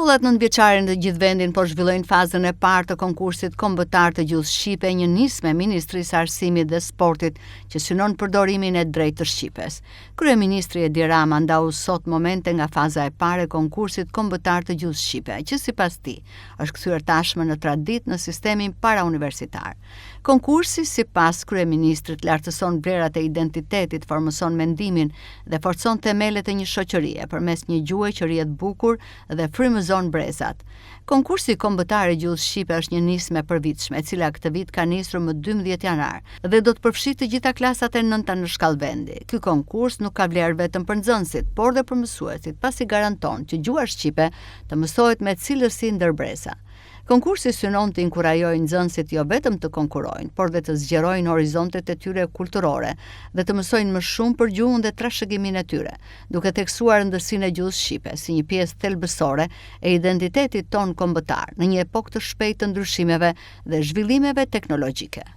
Shkollat nëntëvjeçare në të gjithë vendin po zhvillojnë fazën e parë të konkursit kombëtar të gjuhës shqipe, një nismë e Ministrisë së Arsimit dhe Sportit që synon përdorimin e drejtë të shqipes. Kryeministri Edi Rama ndau sot momente nga faza e parë e konkursit kombëtar të gjuhës shqipe, që sipas tij, është kthyer tashmë në traditë në sistemin parauniversitar. Konkursi, sipas kryeministrit, lartëson vlerat e identitetit, formëson mendimin dhe forcon themelet e një shoqërie përmes një gjuhe që rrjedh bukur dhe frymëzon brezat. Konkursi Kombëtar i Gjuhës Shqipe është një nismë e përvitshme, e cila këtë vit ka nisur më 12 janar dhe do të përfshijë të gjitha klasat e nënta në shkallë vendi. Ky konkurs nuk ka vlerë vetëm për nxënësit, por dhe për mësuesit, pasi garanton që gjuha shqipe të mësohet me cilësi ndër breza. Konkursi synon të inkurajojë nxënësit jo vetëm të konkurrojnë, por dhe të zgjerojnë horizontet e tyre kulturore dhe të mësojnë më shumë për gjuhën dhe trashëgiminë e tyre, duke theksuar rëndësinë e gjuhës shqipe si një pjesë thelbësore e identitetit tonë kombëtar në një epokë të shpejtë të ndryshimeve dhe zhvillimeve teknologjike.